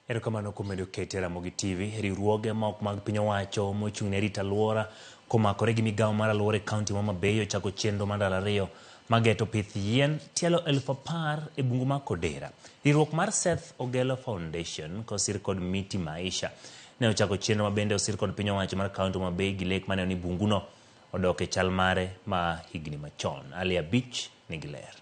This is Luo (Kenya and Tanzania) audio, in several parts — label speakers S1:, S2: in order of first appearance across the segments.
S1: Erokamano kuom medo kete Ramogi TV. Riwruoge ma ok mag piny owacho mochung' ne rito alwora komakore gi migawo mar alwora e kaunti ma Homa Bay ochako chenro mar ndalo ariyo mageto pith yien tielo 10,000 e bungu ma Kodera. Riwruok mar Seth Ogelo Foundation kosir kod Miti Maisha ne ochako chenro ma bende osir kod piny owacho mar kaunti Homa Bay gi lek maneno ni bunguno odok e chal mare ma higni machon. Ali Abich nigi ler.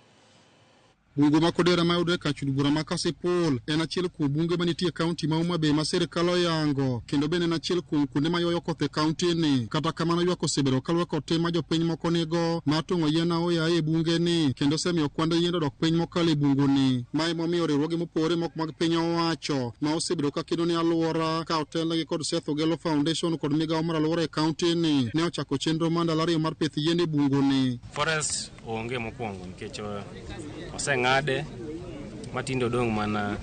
S2: Bungu ma Kodera ma yudore kar chud bura ma Kasipul en achiel kuom bunge manitie e kaunti ma Homa Bay ma sirkal oyango kendo bende en achiel kuom kuonde ma ywayo koth e kaunti ni. Kata kamano ywak osebedo kaluwore kod tim ma jopiny moko nigo mar tong'o yien aoyaye e bunge ni kendo osemiyo kwand yiende odok piny mokalo e bungu ni. Ma emomiyo riwruoge mopogore moko mag piny owacho ma osebedo ka kedo ne alwora ka otelnegi kod Seth Ogello Foundation kod migawo mar alwora e kaunti ni ne ochako chenro mar ndalo ariyo mar pith yien e bungu ni.
S3: Forest onge mokwongo nikech oseng'ade matinde odong' mana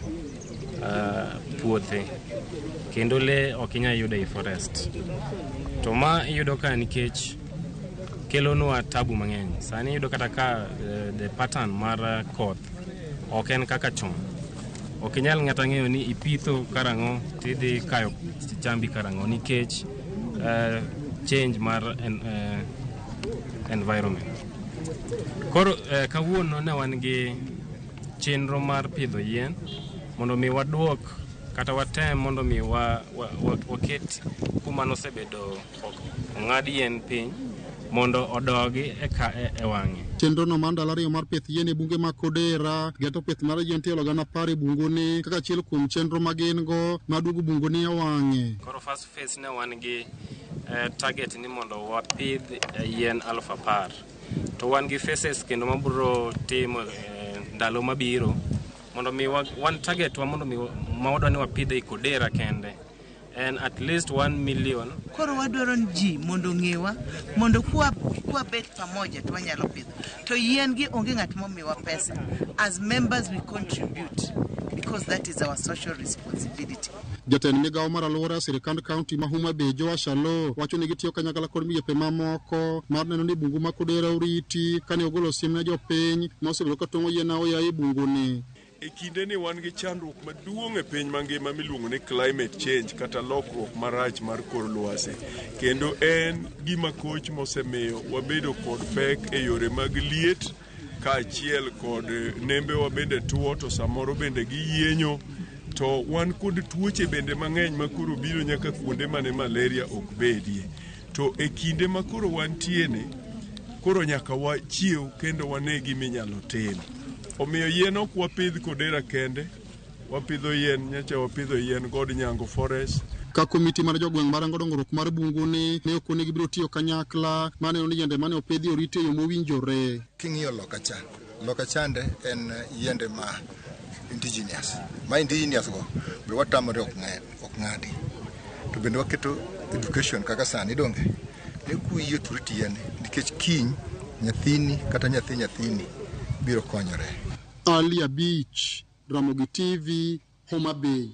S3: puothe kendo lee ok inyal yudo ei forest. To ma iyudo ka nikech kelonwa tabu mang'eny. Sani iyudo kata ka the pattern mar koth ok en kaka chon. Ok inyal ng'ata ng'eyo ni ipitho karang'o tidhi kayo chambi karang'o nikech change mar environment. Koro kawuono ne wan gi chenro mar pidho yien mondo mi waduok kata watem mondo mi waket kuma nosebedo ong'ad yien piny mondo odogi e wang'e.
S2: Chenro no mar ndalo ariyo mar pith yien e bunge mag Kodera geto pith mar yien tielo gana apar e bungu ni kaka achiel kuom chenro ma gin go mar duogo bungu ni e wang'e.
S3: Koro first phase ne wan gi target ni mondo wapidh yien 10,000. To wan gi phases kendo mabiro timo ndalo mabiro mondo mi wan target wa mondo mi ma wadwa ni wapidh ei Kodera kende en at least 1 million.
S4: Koro wadwaro ni ji mondo ong'ewa mondo kwabet pamoja to wanyalo pidho. To yien gi onge ng'at momiwa pesa. As members we contribute because that is our social responsibility.
S2: Jatend migawo mar alwora e sirkand kaunti ma Homa Bay Joash Aloo wacho ni gitiyo kanyakla kod migepe mamoko mar neno ni bungu ma Kodera oriti kane ogolo siem ne jopiny ma osebedo ka tong'o yien aoyaye e bungu ni.
S5: E kindeni wan gi chandruok maduong' e piny mangima miluongo ni climate change kata lokruok marach mar kor lwasi. Kendo en gima koch mosemiyo wabedo kod pek e yore mag liet kaachiel kod nembewa bende tuo to samoro bende giyienyo. To wan kod tuoche bende mang'eny ma koro biro nyaka kuonde mane malaria ok bedie. To e kinde ma koro wantie ni, koro nyaka wachiew kendo wane gima inyalo tim. Omiyo yien ok wapidh Kodera kende, wapidho yien, nyocha wapidho yien God Nyango Forest.
S2: Ka komiti mar jogweng' marango dongruok mar bungu ni ne okone gibiro tiyo kanyakla mar neno ni yiende mane opidhi oriti e yo mowinjore.
S6: King'iyo loka cha, loka chande en yiende ma indigenous. Ma indigenous go be watamore ok ng'adi. To bende waketo education kaka sani donge. Ne kuyie to urit yien nikech kiny nyathini kata nyathi nyathini biro konyore.
S2: Ali Abich, Ramogi TV, Homa Bay.